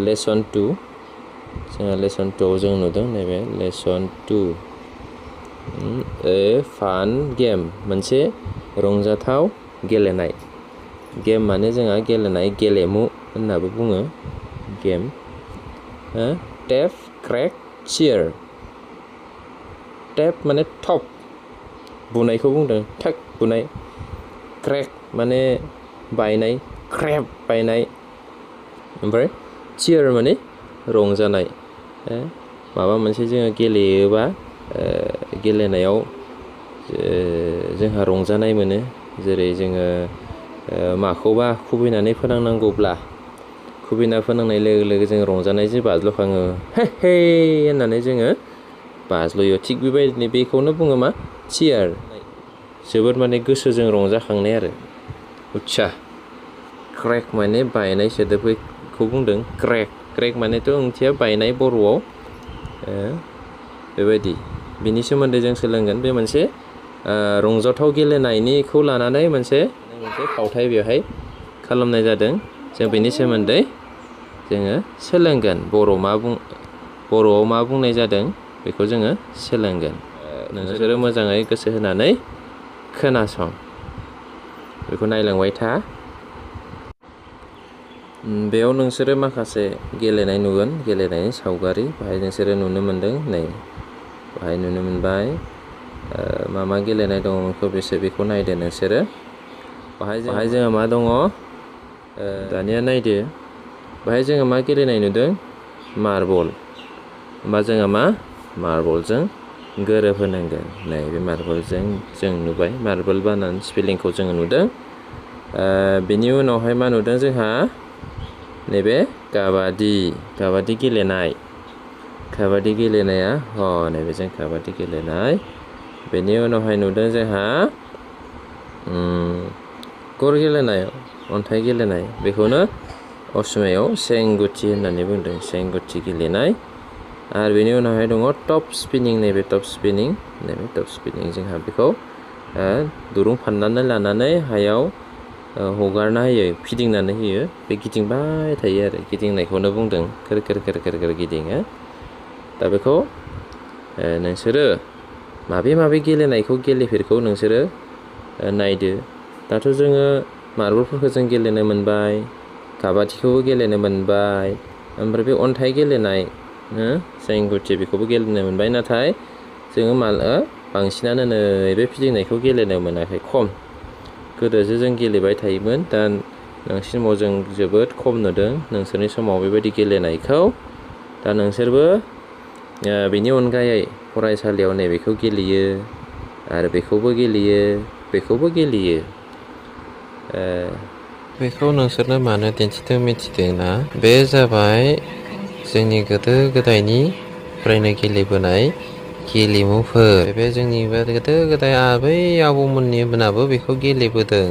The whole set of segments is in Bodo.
लेसन 2 जोंहा लेसन 2 जों नुदों नैबे लेसन 2 फान गेम मोनसे रंजाथाव गेलेनाय गेम माने जोंहा गेलेनाय गेलेमु होननाबो बुङो game tape crack chair tape माने टप बुनायखौ बुंदों ठक बुनाय क्रेक माने बायनाय क्रेप बायनाय ओमफ्राय चियार माने रंजानाय माबा मोनसे जोङो गेलेयोबा गेलेनायाव जोंहा रंजानाय मोनो जेरै जोङो माखौबा खुबैनानै फोनांनांगौब्ला खुबैना फोनांनाय लोगो लोगो जों रंजानायजों बाज्ल'खाङो हे हे होननानै जोङो बाज्ल'यो थिग बेबायदिनो बेखौनो बुङो मा चियार जोबोद माने गोसोजों रंजाखांनाय आरो उत्साह क्रेक माने बायनाय सोदोबखौ बुंदों क्रेक मानेथ' ओंथिया बायनाय बर'आव बेबायदि बिनि सोमोन्दै जों सोलोंगोन बे मोनसे रंजाथाव गेलेनायनिखौ लानानै मोनसे फावथाय बेवहाय खालामनाय जादों जों बेनि सोमोन्दै जोङो सोलोंगोन बर'आव मा बुंनाय जादों बेखौ जोङो सोलोंगोन नोंसोरो मोजाङै गोसो होनानै खोनासं बेखौ नायलांबाय था बेयाव नोंसोरो माखासे गेलेनाय नुगोन गेलेनायनि सावगारि बाहाय नोंसोरो नुनो मोनदों नै बाहाय नुनो मोनबाय मा गेलेनाय दङ बेखौ नायदो नोंसोरो बाहाय जोंहा मा दङ दानिया नायदो बाहाय जोङो मा गेलेनाय नुदों मार्बल होमबा जोंहा मा मार्बलजों गोरोबहोनांगोन नै बे मार्बलजों जों नुबाय मार्बल बानान स्पेलिंखौ जोङो नुदों बेनि उनावहाय मा नुदों जोंहा नैबे काबादि गेलेनाया नैबे जों काबादि गेलेनाय बेनि उनावहाय नुदों जोंहा गर गेलेनाय अन्थाइ गेलेनाय बेखौनो असमियाव सेंगुथि होननानै बुंदों सेंगुथि गेलेनाय आरो बेनि उनावहाय दङ टप स्पिनिं नैबे टप स्पिनिं जोंहा बेखौ दुरुं फाननानै लानानै हायाव हगारना होयो फिदिंनानै होयो बे गिदिंबाय थायो आरो गिदिंनायखौनो बुंदों खोर खोर गिदिङो दा बेखौ नोंसोरो माबे गेलेनायखौ गेलेफेरखौ नोंसोरो नायदो दाथ' जोङो मार्बलफोरखौ जों गेलेनो मोनबाय काबादिखौबो गेलेनो मोनबाय ओमफ्राय बे अन्थाइ गेलेनाय सेंगुथि बेखौबो गेलेनो मोनबाय नाथाय जोङो बांसिनानो नैबे फिदिंनायखौ गेलेनो मोनाखै खम गोदोसो जों गेलेबाय थायोमोन दा नोंसिनि समाव जों जोबोद खम नुदों नोंसोरनि समाव बेबायदि गेलेनायखौ दा नोंसोरबो बेनि अनगायै फरायसालियाव नैबेखौ गेलेयो आरो बेखौबो गेलेयो बेखौ नोंसोरनो मानो दिन्थिदों मिथिदोंना बे जाबाय जोंनि गोदो गोदायनिफ्रायनो गेलेबोनाय गेलेमुफोर बे जोंनि गोदो गोदाय आबै आबौमोननि मोनाबो बेखौ गेलेबोदों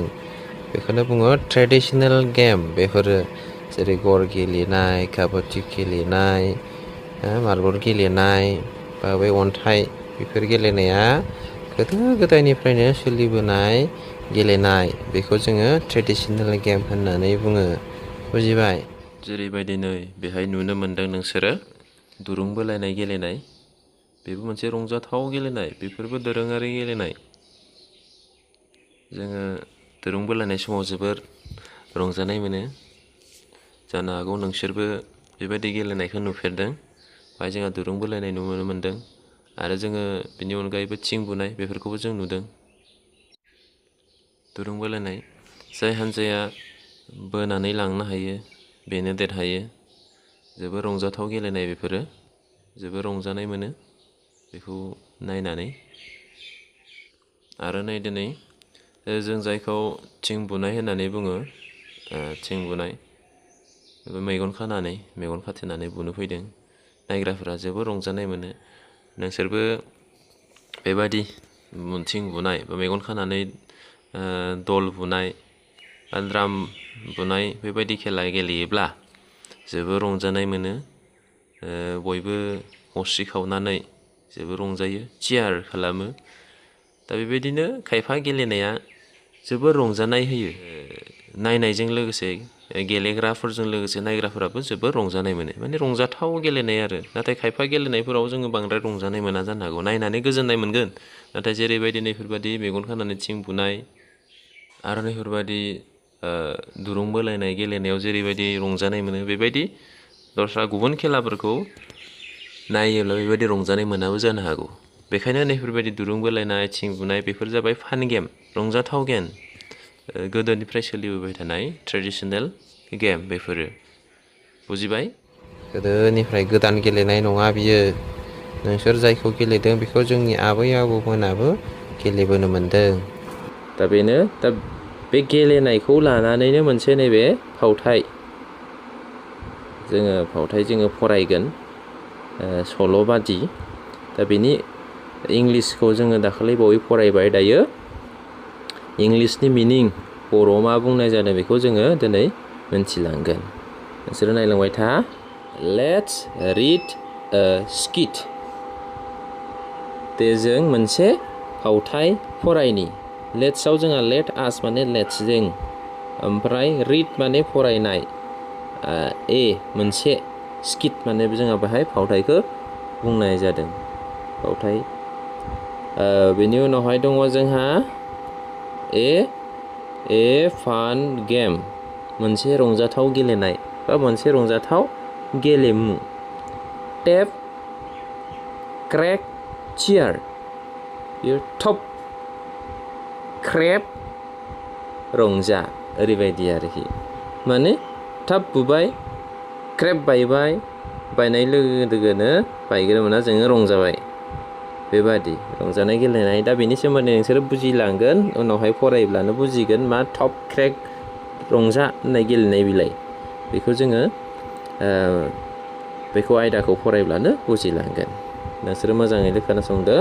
बेखौनो बुङो ट्रेडिसनेल गेम बेफोरो जेरै गर गेलेनाय काबादि गेलेनाय मार्बल गेलेनाय बा बै अन्थाइ बेफोर गेलेनाया गोदो गोदायनिफ्रायनो सोलिबोनाय गेलेनाय बेखौ जोङो ट्रेडिसनेल गेम होननानै बुङो बुजिबाय जेरैबायदि नै बेहाय नुनो मोनदों नोंसोरो दुरुं बोलायनाय गेलेनाय बेबो मोनसे रंजाथाव गेलेनाय बेफोरबो दोरोङारि गेलेनाय जोङो दुरुं बोलायनाय समाव जोबोर रंजानाय मोनो जानो हागौ नोंसोरबो बेबायदि गेलेनायखौ नुफेरदों बाहाय जोंहा दुरुं बोलायनाय नुनो मोनदों आरो जोङो बेनि अनगायैबो थिं बुनाय बेफोरखौबो जों नुदों दुरुं बोलायनाय जाय हान्जाया बोनानै लांनो हायो बेनो देरहायो जोबोर रंजाथाव गेलेनाय बेफोरो जोबोर रंजानाय मोनो बेखौ नायनानै आरो नै दिनै जों जायखौ थिं बुनाय होननानै बुङो थिं बुनाय मेगन खाथेनानै बुनो फैदों नायग्राफोरा जोबोर रंजानाय मोनो नोंसोरबो बेबादि थिं बुनाय बा मेगन खानानै दल बुनाय बा द्राम बुनाय बेबायदि खेला गेलेयोब्ला जोबोर रंजानाय मोनो बयबो हस्रिखावनानै जोबोर रंजायो चियार खालामो दा बेबायदिनो खायफा गेलेनाया जोबोर रंजानाय होयो नायनायजों लोगोसे गेलेग्राफोरजों लोगोसे नायग्राफोराबो जोबोर रंजानाय मोनो माने रंजाथाव गेलेनाय आरो नाथाय खायफा गेलेनायफोराव जोङो बांद्राय रंजानाय मोना जानो हागौ नायनानै गोजोननाय मोनगोन नाथाय जेरैबायदि नैफोरबायदि मेगन खानानै थिं बुनाय आरो नैफोरबायदि दुरुं बोलायनाय गेलेनायाव जेरैबायदि रंजानाय मोनो बेबायदि दस्रा गुबुन खेलाफोरखौ नायोब्ला बेबायदि रंजानाय मोनाबो जानो हागौ बेखायनो नैफोरबायदि दुरुं बोलायनाय थिं बुनाय बेफोर जाबाय फान गेम रंजाथाव गेम गोदोनिफ्राय सोलिबोबाय थानाय ट्रेडिसनेल गेम बेफोरो बुजिबाय गोदोनिफ्राय गोदान गेलेनाय नङा बियो नोंसोर जायखौ गेलेदों बेखौ जोंनि आबै आबौमोनाबो गेलेबोनो मोन्दों दा बेनो दा बे गेलेनायखौ लानानैनो मोनसे नैबे फावथाय जोङो फरायगोन सल' बादि दा बेनि इंलिसखौ जोङो दाखालि बावै फरायबाय दायो इंलिसनि मिनिं बर'आव मा बुंनाय जादों बेखौ जोङो दिनै मिन्थिलांगोन नोंसोरो नायलांबाय था लेट्स रिड अ स्किट दे जों मोनसे फावथाय फरायनि लेट्सआव जोंहा लेट आस माने लेट्स जों ओमफ्राय रिड माने फरायनाय मोनसे स्किट माने जोंहा बेहाय फावथायखौ बुंनाय जादों फावथाय बेनि उनावहाय दङ जोंहा ए फान गेम मोनसे रंजाथाव गेलेनाय बा मोनसे रंजाथाव गेलेमु टेप क्रेक चियार बेयो टप क्रेप रंजा ओरैबायदि आरोखि माने थाब बुबाय क्रेप बायनाय लोगो लोगोनो बायग्रो मोना जोङो रंजाबाय बेबादि रंजानाय गेलेनाय दा बेनि सोमोन्दै नोंसोरो बुजिलांगोन उनावहाय फरायब्लानो बुजिगोन मा टप क्रेक रंजा होननाय गेलेनाय बिलाइ बेखौ जोङो बेखौ आयदाखौ फरायब्लानो बुजिलांगोन नोंसोरो मोजाङैनो खोनासंदो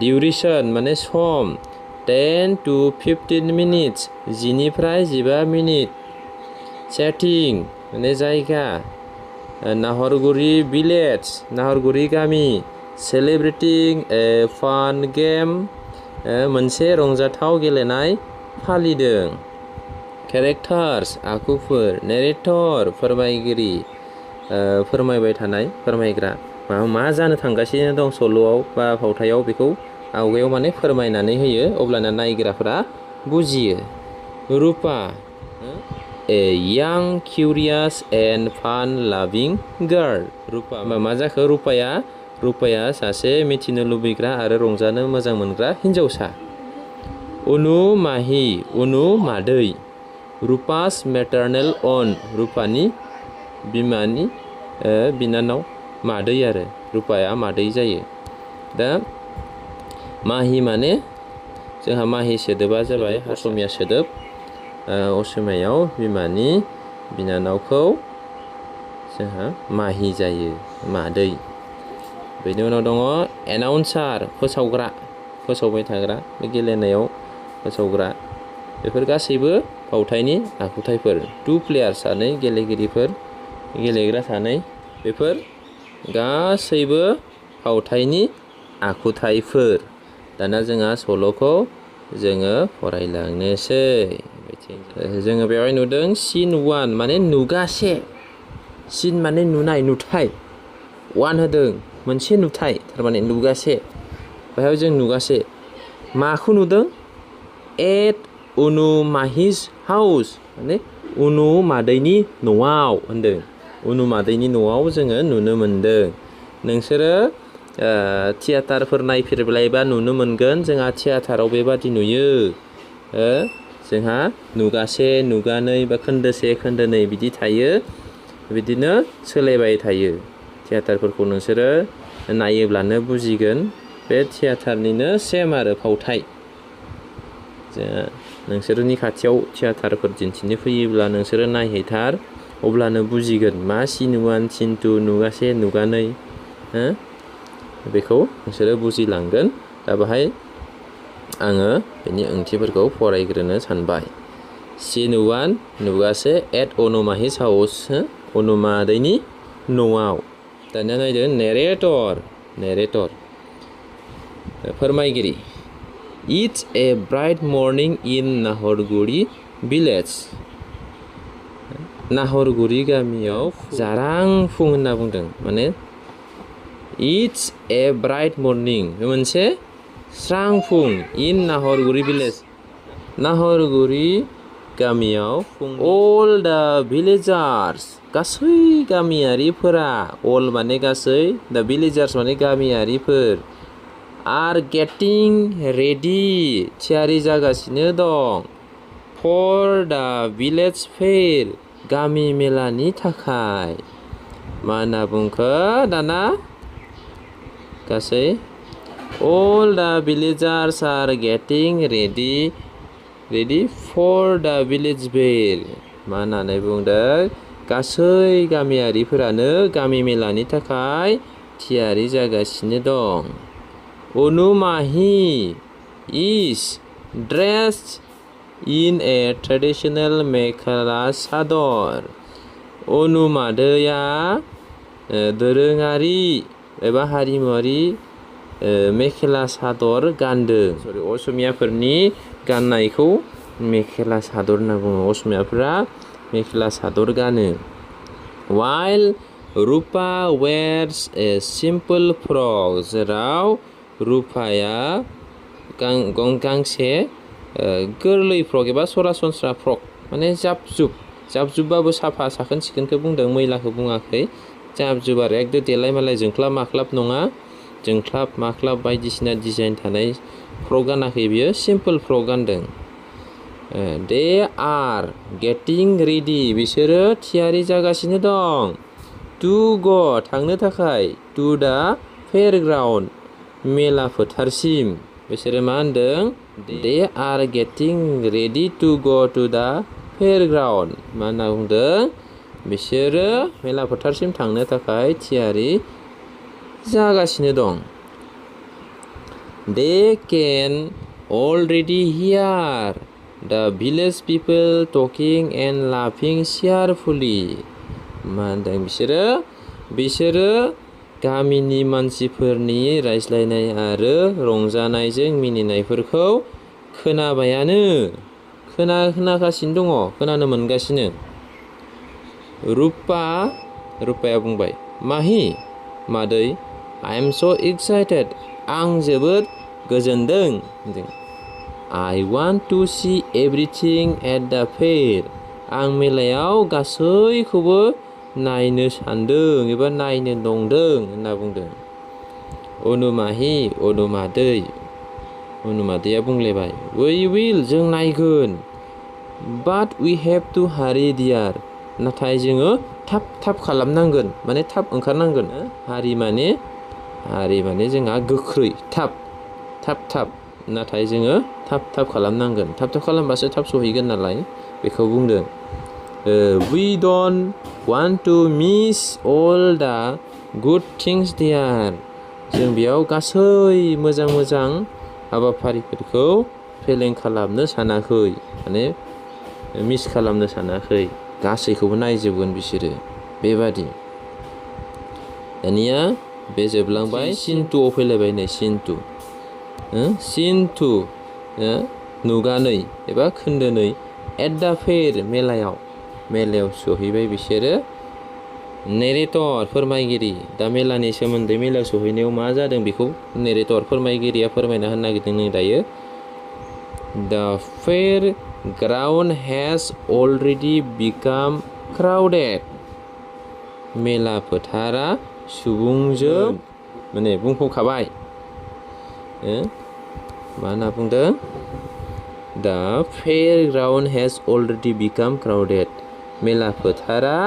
डिउरेसन माने सम 10 to 15 मिनिट्स 10 निफ्राय 15 मिनिट सेटिं माने जायगा नाहरगुरि भिलेज नाहरगुरि गामि सेलिब्रेटिं ए फान गेम मोनसे रंजाथाव गेलेनाय फालिदों केरेक्टार्स आखुफोर नेरेटर फोरमायगिरि फोरमायबाय थानाय फोरमायग्रा मा जानो थांगासिनो दं सल'आव बा फावथायाव बेखौ आवगायाव माने फोरमायनानै होयो अब्लाना नायग्राफोरा बुजियो रुपा ए यां किउरियास एन्ड फान लाभिं गार्ल रुपा मा जाखो रुपाया सासे मिथिनो लुबैग्रा आरो रंजानो मोजां मोनग्रा हिन्जावसा उनु मादै रुपास मेटारनेल अन रुपानि बिमानि बिनानाव मादै आरो रुपाया मादै जायो दा माहि माने जोंहा माहि सोदोबा जाबाय असमिया सोदोब असमियाव बिमानि बिनानावखौ जोंहा माहि जायो मादै बेनि उनाव दङ एनाउन्सार फोसावबाय थाग्रा बे गेलेनायाव फोसावग्रा बेफोर गासैबो फावथायनि आखुथायफोर टु प्लेयार सानै गेलेग्रा सानै बेफोर गासैबो फावथायनि आखुथायफोर दाना जोंहा सल'खौ जोङो फरायलांनोसै जोङो बेवहाय नुदों सिन 1 माने नुगासे सिन माने नुथाय 1 होदों मोनसे नुथाय थारमाने नुगासे बेहाय जों नुगासे माखौ नुदों एट उनु माहिस हाउस माने उनु मादैनि न'आव होनदों उनु मादैनि न'आव जोङो नुनो मोनदों नोंसोरो थियेटारफोर नायफेरबायबा नुनो मोनगोन जोंहा थियेटाराव बेबादि नुयो जोंहा नुगासे नुगानै बा खोन्दोसे खोन्दोनै बिदि थायो बिदिनो सोलायबाय थायो थियेटारफोरखौ नोंसोरो नायोब्लानो बुजिगोन बे थियेटारनिनो सेम आरो फावथाय नोंसोरनि खाथियाव थियेटारफोर दिन्थिनो फैयोब्ला नोंसोरो नायहैथार अब्लानो बुजिगोन मा सिन 1 सिन 2 नुगासे नुगानै बेखौ नोंसोरो बुजिलांगोन दा बाहाय आङो बेनि ओंथिफोरखौ फरायग्रोनो सानबाय सिन 1 नुगासे एट अनुमाहिस हाउस अनुमादैनि न'आव दानिया नायदो नेरेटर फोरमायगिरि It's a bright morning in Nahorguri village. Nahorguri गामियाव जारां फुं होनना बुंदों माने इट्स ए ब्राइट मर्निं मोनसे स्रां फुं इन नाहरगुरि भिलेज नाहरगुरि गामियाव अल दा भिलेजार्स गासै गामियारिफोरा अल माने गासै दा भिलेजार्स माने गामियारिफोर आर गेटिं रेडि थियारि जागासिनो दं फर दा भिलेज फेर गामि मेलानि थाखाय मा होनना बुंखो दाना गासै all the villagers are getting ready for the village fair मा होननानै बुंदों गासै गामियारिफोरानो गामि मेलानि थाखाय थियारि जागासिनो दं अनुमाहि is dressed in a traditional mekhela सादर अनुमादैया दोरोङारि एबा हारिमुआरि मेखेला सादर गानदों असमियाफोरनि गाननायखौ मेखेला सादर होनना बुङो असमियाफोरा मेखेला सादर गानो while Rupa wears a simple frock जेराव रुपाया गांसे गोरलै फ्रक एबा सरासनस्रा फ्रक माने जाबजुबबाबो साफा साखोन सिखोनखौ बुंदों मैलाखौ बुङाखै जाबजुब आरो एकदम देलाय मालाय जोंख्लाब माख्लाब नङा जोंख्लाब माख्लाब बायदिसिना डिजाइन थानाय फ्रक गानाखै बियो सिम्पोल फ्रक गानदों दे आर गेटिं रेडि बिसोरो थियारि जागासिनो दं टु ग थांनो थाखाय टु दा फेयारग्राउन्ड मेला फोथारसिम बिसोरो मा होनदों they are getting ready to go to the fairground मा होनना बुंदों बिसोरो मेला फोथारसिम थांनो थाखाय थियारि जागासिनो दं दे केन अलरेडि हियार दा भिलेज पिपोल टकिं एन्ड लाफिं चियारफुलि मा होनदों बिसोरो गामिनि मानसिफोरनि रायज्लायनाय आरो रंजानायजों मिनिनायफोरखौ खोनागासिनो दङ खोनानो मोनगासिनो रुपाया बुंबाय माहि मादै I am so excited आं जोबोद गोजोनदों I want to see everything at the fair आं मेलायाव गासैखौबो नायनो सानदों एबा नायनो नंदों होनना बुंदों अनुमादैया बुंलायबाय we will जों नायगोन but we have to hurry dear नाथाय जोङो थाब खालामनांगोन माने थाब ओंखारनांगोन हारि माने जोंहा गोख्रै थाब नाथाय जोङो थाब खालामनांगोन थाब खालामबासो थाब सहैगोन नालाय बेखौ बुंदों we don't want to miss all the good things there जों बेयाव गासै मोजां हाबाफारिफोरखौ फेलें खालामनो सानाखै माने मिस खालामनो सानाखै गासैखौबो नायजोबगोन बिसोरो बेबादि दानिया बे जोबलांबाय सिनटुआव फैलायबाय नै सिनटु नुगानै एबा खोन्दोनै एट दा फेर मेलायाव सहैबाय बिसोरो नेरेटर फोरमायगिरि दा मेलानि सोमोन्दै मेलायाव सहैनायाव मा जादों बेखौ नेरेटर फोरमायगिरिया फोरमायना होनो नागिरदों दायो दा फेर ग्राउन्ड हेज अलरेडि बिकाम क्राउडेड मेला फोथारा सुबुंजों माने बुंफबखाबाय मा होनना बुंदों दा फेर ग्राउन्ड हेज अलरेडि बिकाम क्राउडेड मेला फोथारा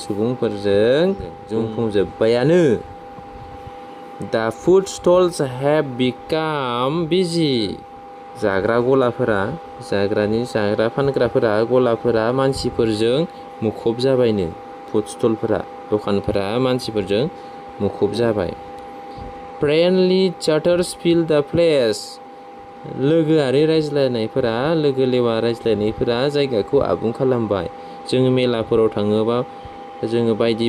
सुबुंफोरजों बुंफबजोब्बायानो दा फुड स्टल्स हेभ बिकाम बिजि जाग्रा फानग्राफोरा गलाफोरा मानसिफोरजों मुखुब जाबायनो फुड स्टलफोरा दखानफोरा मानसिफोरजों मुखुब जाबाय फ्रेन्डलि चार्टार्स फिल द प्लेस लोगो लेवा रायज्लायनायफोरा जायगाखौ आबुं खालामबाय जोङो मेलाफोराव थाङोबा जोङो बायदि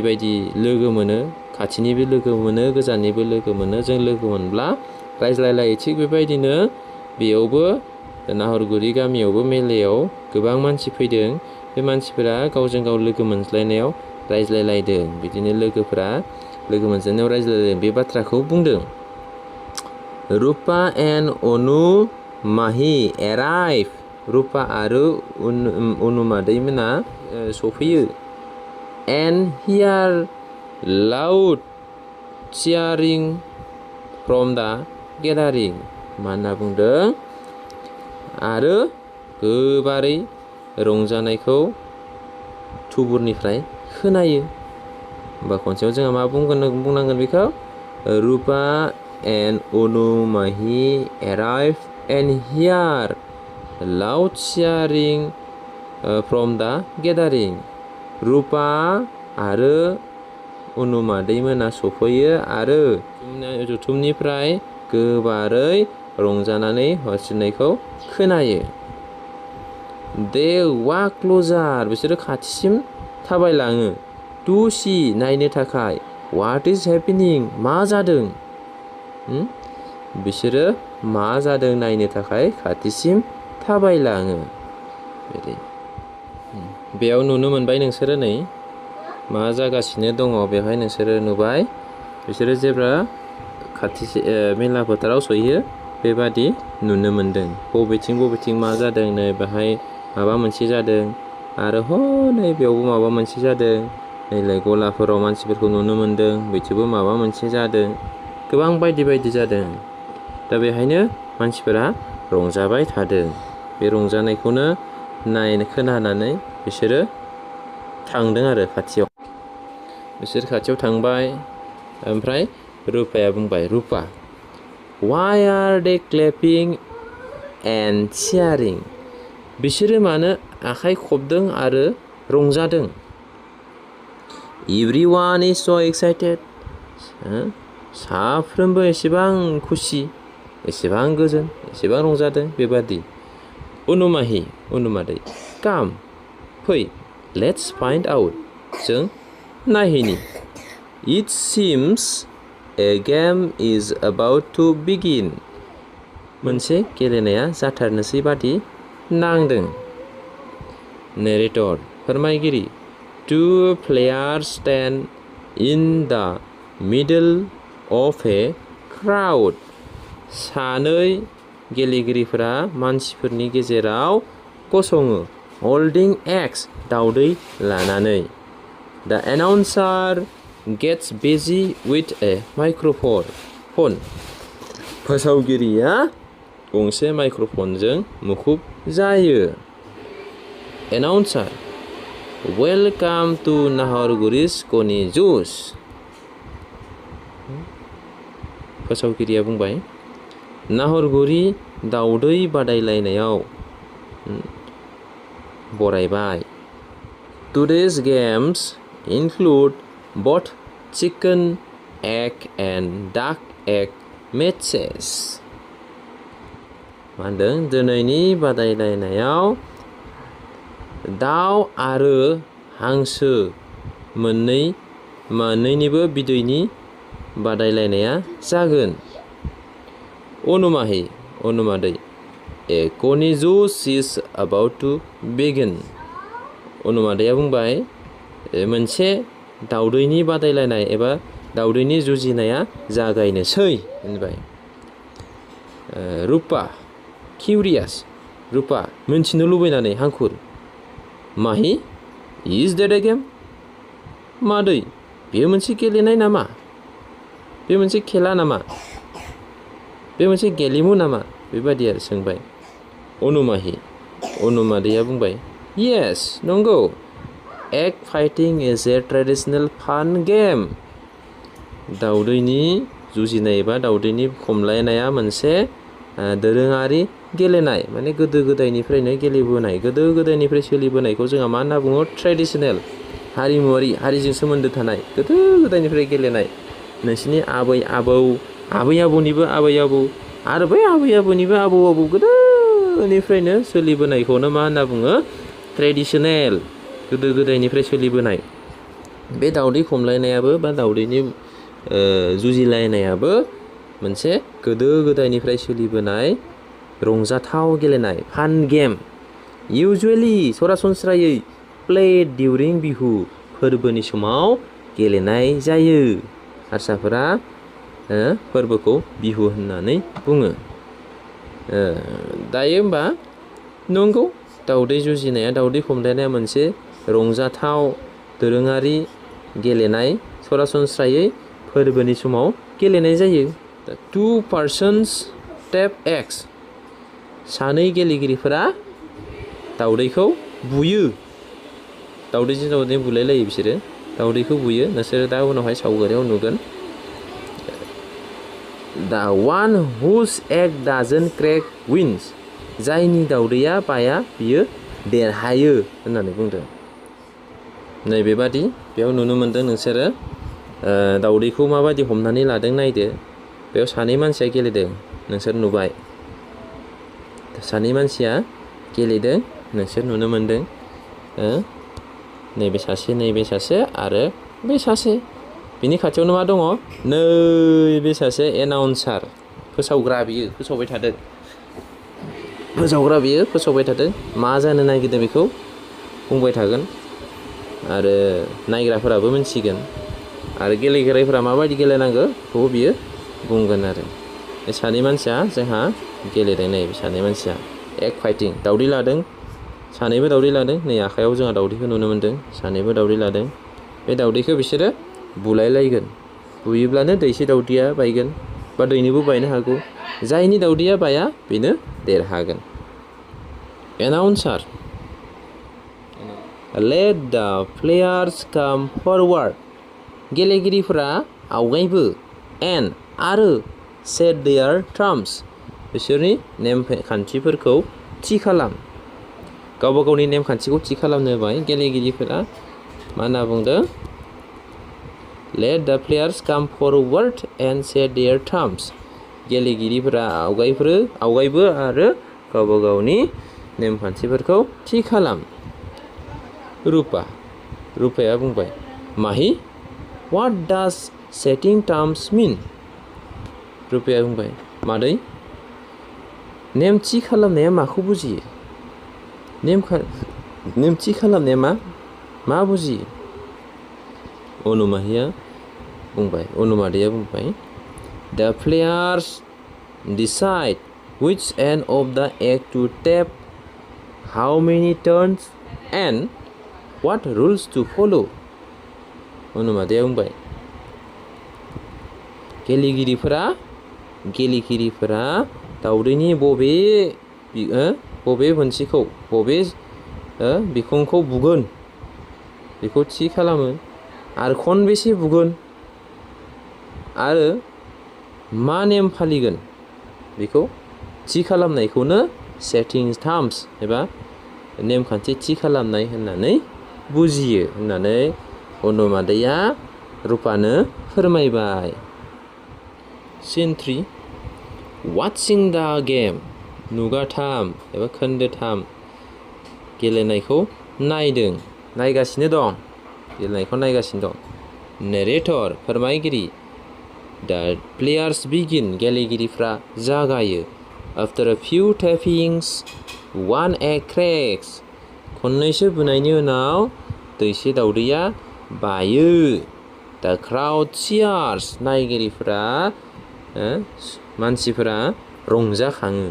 लोगो मोनो खाथिनिबो लोगो मोनो गोजाननिबो लोगो मोनो जों लोगो मोनब्ला रायज्लायलायो थिग बेबायदिनो बेयावबो नाहरगुरि गामियावबो मेलायाव गोबां मानसि फैदों। बे मानसिफोरा गावजों गाव लोगो मोनज्लायनायाव रायज्लायलायदों। बिदिनो लोगोफोरा लोगो मोनज्लायनायाव रायज्लायलायदों बे बाथ्राखौ बुंदों। रुपा एन्ड अनु माहि एराइभ। रुपा आरो अनु मादैमोना सफैयो। एन्ड हियार लाउड चियारिं फ्रम दा गेदारिं। मा होनना बुंदों? आरो गोबारै रंजानायखौ थुबुरनिफ्राय खोनायो। होमबा खनसेयाव जोंहा मा बुंनांगोन बेखौ? रुपा एन्ड अनु माहि एराइभ एन्ड हियार लाउड चियारिं फ्रम दा गेदारिं। रुपा आरो अनु मादैमोना सफैयो आरो जथुमनिफ्राय गोबारै रंजानानै हरसिननायखौ खोनायो। दे वाक क्ल'जार। बिसोरो खाथिसिम थाबायलाङो। टु सी नायनो थाखाय। वाट इज हेपेनिं मा जादों? बिसोरो मा जादों नायनो थाखाय खाथिसिम थाबायलाङो। बेयाव नुनो मोनबाय नोंसोरो नै मा जागासिनो दङ बेवहाय नोंसोरो नुबाय। बिसोरो जेब्ला मेला फोथाराव सहैयो बेबादि नुनो मोनदों। बबेथिं मा जादों नै बेहाय माबा मोनसे जादों आरो नै बेयावबो माबा मोनसे जादों। नैलाय गलाफोराव मानसिफोरखौ नुनो मोनदों। बैथिंबो माबा मोनसे जादों। गोबां बायदि जादों। दा बेहायनो मानसिफोरा रंजाबाय थादों। बे रंजानायखौनो खोनानानै बिसोरो थांदों आरो खाथियाव। बिसोर खाथियाव थांबाय। ओमफ्राय रुपाया बुंबाय, रुपा वाइ आर दे क्लेपिं एन्ड चियारिं? बिसोरो मानो आखाइ खबदों आरो रंजादों? एभ्रिवान इज स' एक्साइटेड। साफ्रोमबो एसेबां खुसि, एसेबां गोजोन, एसेबां रंजादों बेबादि। अनु मादै काम फै लेट्स फाइन्ड आउट। जों नायहैनि। It seems a game is about to begin. मोनसे गेलेनाया जाथारनोसै बादि नांदों। नेरेटर फोरमायगिरि two players stand in the middle of a crowd. सानै गेलेगिरिफोरा मानसिफोरनि गेजेराव गसङो। हल्डिं एक्स दाउदै लानानै। दा एनाउन्सार गेट्स बिजि विथ ए माइक्र'फन। फोसावगिरिया गंसे माइक्र'फनजों मुखुब जायो। एनाउन्सार वेलकाम टु नाहरगुरिस कनि जुस। फोसावगिरिया बुंबाय, नाहरगुरि दाउदै बादायलायनायाव बरायबाय। Today's games include both chicken egg and duck egg matches. मा होनदों? दिनैनि बादायलायनायाव दाउ आरो हांसो मोननैनिबो बिदैनि बादायलायनाया जागोन। अनु मादै ए कनि जुस इज अबाउट टु बिगिन। अनु मादैया बुंबाय, मोनसे दाउदैनि बादायलायनाय एबा दाउदैनि जुजिनाया जागायनोसै होनबाय। रुपा किउरियास। रुपा मिन्थिनो लुबैनानै हांखुर। माहि इज देट ए गेम? मादै बेयो मोनसे गेलेनाय नामा? बे मोनसे खेला नामा? बे मोनसे गेलेमु नामा? बेबायदि आरो सोंबाय। अनु मादैया बुंबाय, येस नंगौ। एग फाइटिं इज ए ट्रेडिसनेल फान गेम। दाउदैनि जुजिनाय एबा दाउदैनि खमलायनाया मोनसे दोरोङारि गेलेनाय। माने गोदो गोदायनिफ्रायनो गेलेबोनाय, गोदो गोदायनिफ्राय सोलिबोनायखौ जोंहा मा होनना बुङो? ट्रेडिसनेल, हारिमुवारि, हारिजों सोमोन्दो थानाय गोदो गोदायनिफ्राय गेलेनाय। नोंसिनि आबै आबौनिबो आबै आबौ आरो बै आबै आबौनिबो आबौ गोदोनिफ्रायनो सोलिबोनायखौनो मा होनना बुङो? ट्रेडिसनेल, गोदो गोदायनिफ्राय सोलिबोनाय। बे दाउदै खमलायनायाबो बा दाउदैनि जुजिलायनायाबो मोनसे गोदो गोदायनिफ्राय सोलिबोनाय रंजाथाव गेलेनाय फान गेम इउजुवेलि सरासनस्रायै प्लेड डिउरिं बिहु फोरबोनि समाव गेलेनाय जायो। हारसाफोरा फोरबोखौ बिहु होननानै बुङो। दायो होमबा नंगौ दावदै जुजिनाया दावदै खमलायनाया मोनसे रंजाथाव दोरोङारि गेलेनाय सरासनस्रायै फोरबोनि समाव गेलेनाय जायो। टु पार्सन्स टेप एक्स सानै गेलेगिरिफोरा दावदैखौ बुयो। दावदैजों दावदै बुलायलायो बिसोरो दावदैखौ बुयो। नोंसोरो दा उनावहाय सावगारियाव नुगोन। दा वान हुज एग डाजन्ट क्रेक विन्स जायनि दावदैया बाया बियो देरहायो होननानै बुंदों। नैबेबादि बेयाव नुनो मोनदों नोंसोरो दावदैखौ माबादि हमनानै लादों नायदो। बेयाव सानै मानसिया गेलेदों नोंसोर नुबाय। सानै मानसिया गेलेदों नोंसोर नुनो मोनदों। नैबे सासे आरो बे सासे। बिनि खाथियावनो मा दङ? नैबे सासे एनाउन्सार फोसावग्रा बियो फोसावबाय थादों। फोसावबाय थादों मा जानो नागिरदों बेखौ बुंबाय थागोन आरो नायग्राफोराबो मिन्थिगोन आरो गेलेगिरिफोरा माबायदि गेलेनांगौ बेखौ बियो बुंगोन आरो। बे सानै मानसिया जोंहा गेलेदों। नै बे सानै मानसिया एग फाइटिं दावदै लादों। सानैबो दावदै लादों। नै आखायाव जोंहा दावदैखौ नुनो मोन्दों। सानैबो दावदै लादों। बे दावदैखौ बिसोरो बुलायलायगोन। बुयोब्लानो दैसे दावदैया बायगोन बा दैनैबो बायनो हागौ। जायनि दावदैया बाया बेनो देरहागोन। एनाउन्सार लेट द प्लेयार्स काम फरवार्ड गेलेगिरिफोरा आवगायबो एन्ड आरो सेट देयार टार्म्स बिसोरनि नेमखान्थिफोरखौ थि खालाम। गावबा गावनि नेमखान्थिखौ थि खालामनो होबाय गेलेगिरिफोरा मा होनना बुंदों? लेट द प्लेयार्स काम फरवार्ड एन्ड सेट देयार टार्म्स गेलेगिरिफोरा आवगायबो आरो गावबा गावनि नेमखान्थिफोरखौ थि खालाम। रुपाया बुंबाय माहि व्हाट डाज सेटिं टार्म्स मिन रुपाया बुंबाय मादै नेम थि खालामनाया माखौ बुजियो? नेम थि खालामनाया मा बुजियो? अनुमादैया बुंबाय द players decide which end of the egg to tap, how many turns and what rules to follow अनुमादैया बुंबाय गेलेगिरिफोरा दावदैनि बबे मोनसेखौ बबे बिखुंखौ बुगोन बेखौ थि खालामो आरो खनबेसे बुगोन आरो मा नेम फालिगोन बेखौ थि खालामनायखौनो सेटिं टार्म्स एबा नेमखान्थि थि खालामनाय होननानै बुजियो होननानै अनुमादैया रुपानो फोरमायबाय। सिन 3 वाचिं द गेम नुगाथाम एबा खोन्दो 3 गेलेनायखौ नायगासिनो दं। नेरेटर फोरमायगिरि द प्लेयार्स बिगिन गेलेगिरिफ्रा जागायो। After a few टैपिंस one egg cracks खननैसो बुनायनि उनाव दैसे दावदैया बायो। द क्राउड चियार्स नायगिरिफोरा मानसिफोरा रंजाखाङो।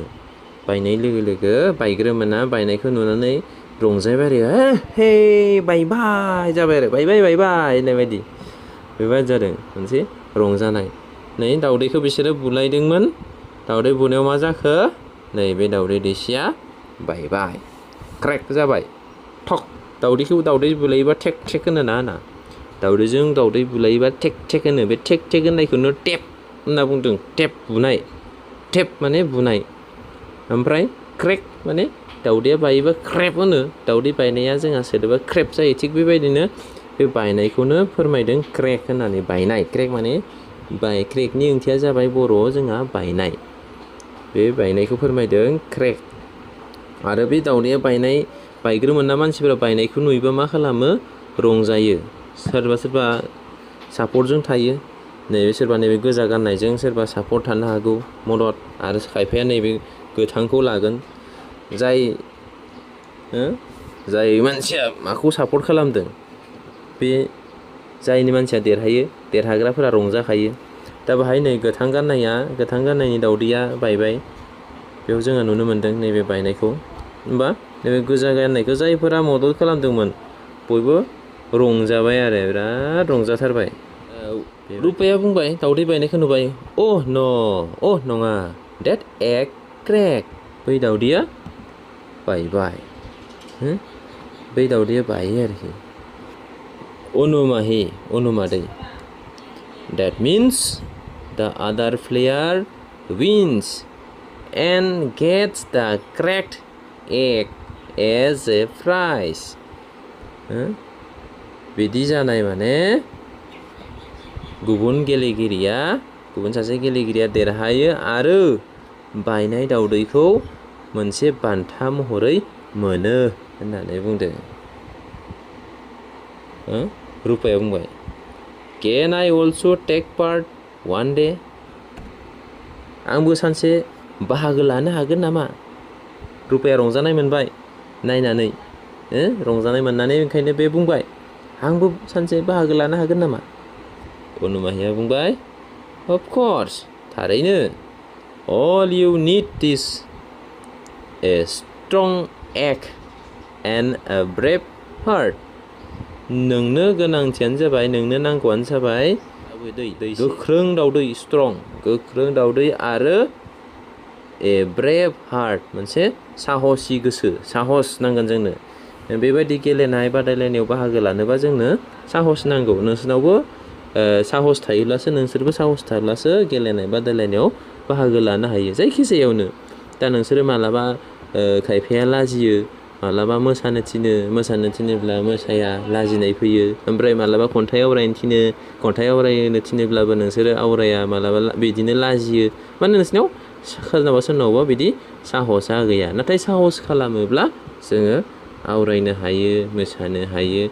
बायनाय लोगो लोगो बायग्रोमोना बायनायखौ नुनानै रंजाबाय आरो हे बायबाय जाबाय आरो बायबाय होननाय बायदि बेबायदि जादों मोनसे रंजानाय। नै दावदैखौ बिसोरो बुलायदोंमोन। दावदै बुनायाव मा जाखो? नै बे दावदै दैसेया बायबाय क्रेक जाबाय ठक। दावदै बुलायोबा टेक होनो दावदैजों दावदै बुलायोबा टेक होनो। बे टेक होननायखौनो टेप होनना बुंदों। टेप बुनाय टेप माने बुनाय ओमफ्राय क्रेक माने दावदैया बायोबा क्रेप होनो। दावदै बायनाया जोंहा सोदोबा क्रेप जायो। थिग बेबायदिनो बे बायनायखौनो फोरमायदों क्रेक होननानै। बायनाय क्रेक माने क्रेकनि ओंथिया जाबाय बर'आव जोंहा बायनाय। बे बायनायखौ फोरमायदों क्रेक। आरो बे दावदैया बायग्रोमोना मानसिफोरा बायनायखौ नुयोबा मा खालामो? रंजायो। सोरबा सापर्टजों थायो। सोरबा नैबे गोजा गाननायजों सोरबा सापर्ट थानो हागौ मदद आरो खायफाया नैबे गोथांखौ लागोन जाय मानसिया माखौ सापर्ट खालामदों बे जायनि मानसिया देरहायो देरहाग्राफोरा रंजाखायो। दा बेहाय नै गोथां गाननायनि दावदैया बायबाय बेयाव जोङो नुनो मोन्दों नैबे बायनायखौ। होमबा नैबे गोजा गाननायखौ जायफोरा मदद खालामदोंमोन बयबो रंजाबाय आरो बिराद रंजाथारबाय। रुपाया बुंबाय दावदै बायनायखौ नुबाय, अह नङा, डेट एग क्रेक, बै दावदैया बायबाय। बै दावदैया बायो आरोखि। अनुमादै, that means the other player wins and gets the cracked egg as a prize. बिदि जानाय माने गुबुन सासे गेलेगिरिया देरहायो आरो बायनाय दावदैखौ मोनसे बान्था महरै मोनो होननानै बुंदों। रुपाया बुंबाय, Can I also take part one day? आंबो सानसे बाहागो लानो हागोन नामा? रुपाया रंजानाय मोनबाय नायनानै, रंजानाय मोननानै ओंखायनो बे बुंबाय, आंबो सानसे बाहागो लानो हागोन नामा? अनुमाहिया बुंबाय, Of course, थारैनो। All you need is a strong egg and a brave heart. नोंनो नांगौआनो जाबाय गोख्रों दावदै, स्ट्रं, गोख्रों दावदै आरो ए ब्रेभ हार्ट, मोनसे साहसि गोसो, साहस नांगोन जोंनो। बेबायदि गेलेनाय बादायलायनायाव बाहागो लानोबा जोंनो साहस नांगौ। नोंसोरनावबो साहस थायोब्लासो गेलेनाय बादायलायनायाव बाहागो लानो हायो, जायखिजायावनो। दा नोंसोरो मालाबा खायफाया लाजियो, मालाबा मोसानो थिनोब्ला मोसाया, लाजिनाय फैयो। ओमफ्राय मालाबा खन्थाइ आवरायनो थिनोब्लाबो नोंसोरो आवराया, मालाबा बिदिनो लाजियो। माने नोंसिनाव सोरनावबा बिदि साहसा गैया। नाथाय साहस खालामोब्ला जोङो आवरायनो हायो, मोसानो हायो,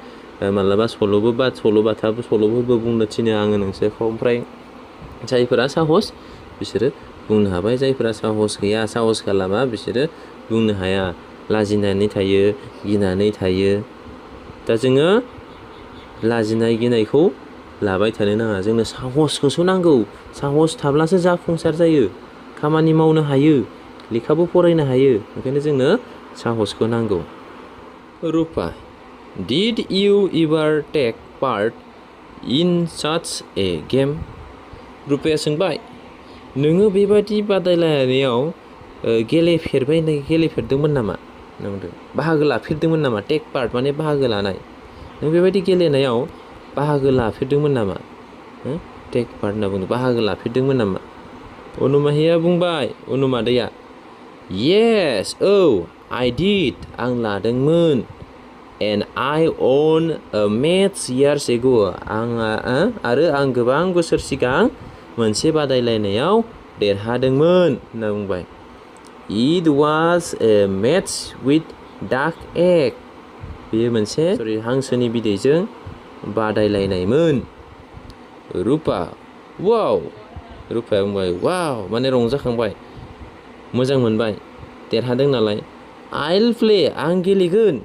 मालाबा सल'फोरबो बुंनो थिनो आङो नोंसोरखौ। ओमफ्राय जायफोरा साहस बिसोरो बुंनो हाबाय, जायफोरा साहस गैया, साहस खालामा, बिसोरो बुंनो हाया, लाजिनानै थायो, गिनानै थायो। दा जोङो लाजिनाय गिनायखौ लाबाय थानो नाङा, जोंनो साहसखौसो नांगौ। साहस थाब्लासो जाफुंसार जायो, खामानि मावनो हायो, लेखाबो फरायनो हायो। ओंखायनो जोंनो साहसखौ नांगौ। रुपा, Did you ever take part in such a game? रुपाया सोंबाय, नोङो बेबादि बादायलायनायाव गेलेफेरदोंमोन नामा? बाहागो लाफेरदोंमोन नामा? टेक पार्ट माने बाहागो लानाय। नों बेबायदि गेलेनायाव बाहागो लाफेरदोंमोन नामा? टेक पार्ट होनना बुंदों, बाहागो लाफेरदोंमोन नामा? अनुमाहिया बुंबाय, अनुमादैया, Yes, I did, आं लादोंमोन। And I won a match years ago, आरो आं गोबां बोसोर सिगां मोनसे बादायलायनायाव देरहादोंमोन होनना बुंबाय। It was a match with duck egg, बेयो मोनसे हांसोनि बिदैजों बादायलायनायमोन। रुपा, वाव, रुपाया बुंबाय, वाव माने रंजाखांबाय, मोजां मोनबाय, देरहादों नालाय। I'll play, आं गेलेगोन।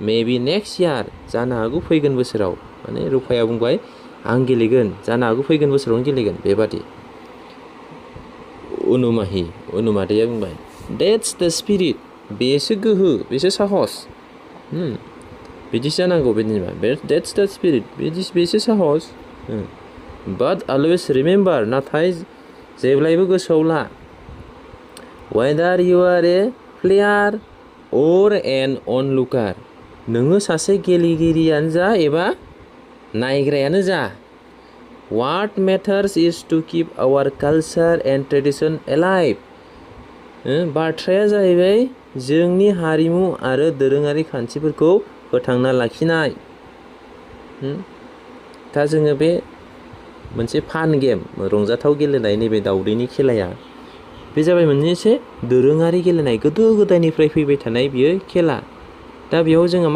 Maybe next year, जानो हागौ फैगोन बोसोराव। माने रुपाया बुंबाय, आं गेलेगोन, जानो हागौ फैगोन बोसोरावनो गेलेगोन। बेबादि। अनुमादैया बुंबाय, That's the spirit, बेसो गोहो, बेसो साहस। बिदिसो जानांगौ, बिदिबा That's the spirit, बेसो साहस। But always remember, नाथाय जेब्लायबो गोसोआव ला, Whether you are a player or an onlooker, नोङो सासे गेलेगिरियानो जा एबा नायग्रायानो जा, What matters is to keep our culture and tradition alive. बाथ्राया जाहैबाय जोंनि हारिमु आरो दोरोङारि खान्थिफोरखौ फोथांना लाखिनाय। दा जोङो बे मोनसे फान गेम, रंजाथाव गेलेनाय, नैबे दावदैनि खेलाया, बे जाबाय मोनसे दोरोङारि गेलेनाय, गोदो गोदायनिफ्राय फैबाय थानाय बियो खेला। दा बेयाव जोङो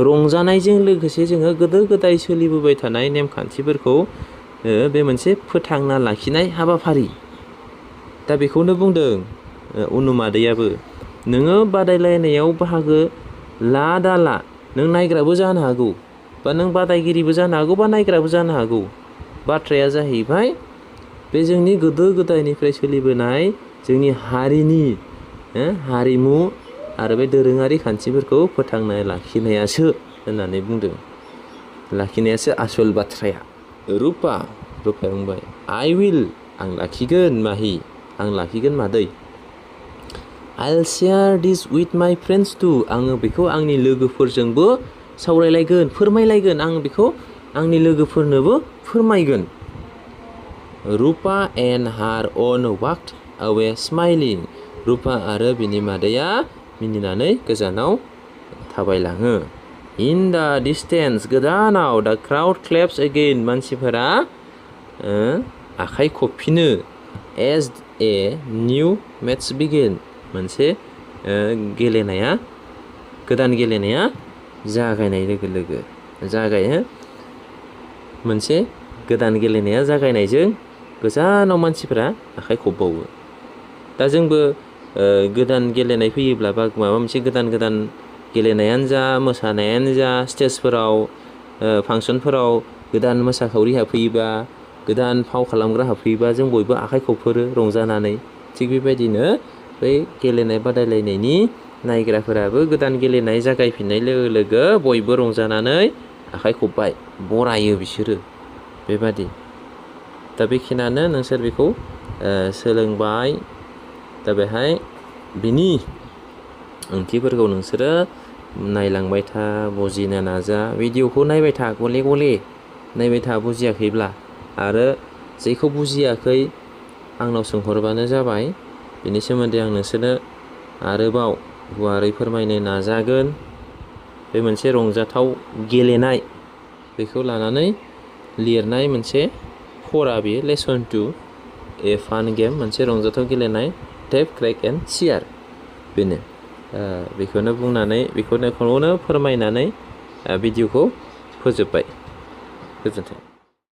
रंजानायजों लोगोसे जोङो गोदो गोदाय सोलिबोबाय थानाय नेमखान्थिफोरखौ बे मोनसे फोथांना लाखिनाय हाबाफारि। दा बेखौनो बुंदों अनुमादैयाबो नोङो बादायलायनायाव बाहागो ला दा ला नों नायग्राबो जानो हागौ बा नों बादायगिरिबो जानो हागौ बा नायग्राबो जानो हागौ। बाथ्राया जाहैबाय बे जोंनि गोदो गोदायनिफ्राय सोलिबोनाय जोंनि हारिनि हारिमु आरो बे दोरोङारि खान्थिफोरखौ फोथांना लाखिनायासो होननानै बुंदों। लाखिनायासो आसल बाथ्राया। रुपाया बुंबाय I will आं लाखिगोन माहि आं लाखिगोन मादै। I'll share this with my friends too आङो बेखौ आंनि लोगोफोरजोंबो सावरायलायगोन फोरमायलायगोन आं बेखौ आंनि लोगोफोरनोबो फोरमायगोन। रुपा and her own walked away smiling रुपा आरो बिनि मादैया मिनिनानै गोजानाव थाबायलाङो। In the distance गोजानाव the crowd claps again मानसिफोरा आखाइ खबफिनो as a new match begin मोनसे गोदान गेलेनाया जागायनाय लोगो लोगो मोनसे गोदान गेलेनाया जागायनायजों गोजानाव मानसिफोरा आखाइ खबबावो। दा जोंबो गोदान गेलेनाय फैयोब्ला बा माबा मोनसे गोदान गेलेनायानो जा मोसानायानो जा स्टेजफोराव फांसनफोराव गोदान मोसाखावरि हाबफैयोबा गोदान फाव खालामग्रा हाबफैयोबा जों बयबो आखाइ खबफोरो रंजानानै। थिग बेबायदिनो बै गेलेनाय बादायलायनायनि नायग्राफोराबो गोदान गेलेनाय जागायफिननाय लोगो लोगो बयबो रंजानानै आखाइ खबबाय बरायो बिसोरो बेबादि। दा बेखिनियानो नोंसोर बेखौ सोलोंबाय। दा बेहाय बिनि ओंथिफोरखौ नोंसोरो नायलांबाय था बुजिनो नाजा भिडिअखौ नायबाय था गले गले नायबाय था बुजियाखैब्ला आरो जेखौ बुजियाखै आंनाव सोंहरबानो जाबाय। बेनि सोमोन्दै आं नोंसोरनो आरोबाव गुवारै फोरमायनो नाजागोन। बे मोनसे रंजाथाव गेलेनाय बेखौ लानानै लिरनाय मोनसे फरा बेयो लेसन 2 ए फान गेम मोनसे रंजाथाव गेलेनाय टेप क्रेक एन्ड चियार बेनो। बेखौनो बुंनानै बेखौनो फोरमायनानै भिडिअखौ फोजोब्बाय। गोजोन्थों।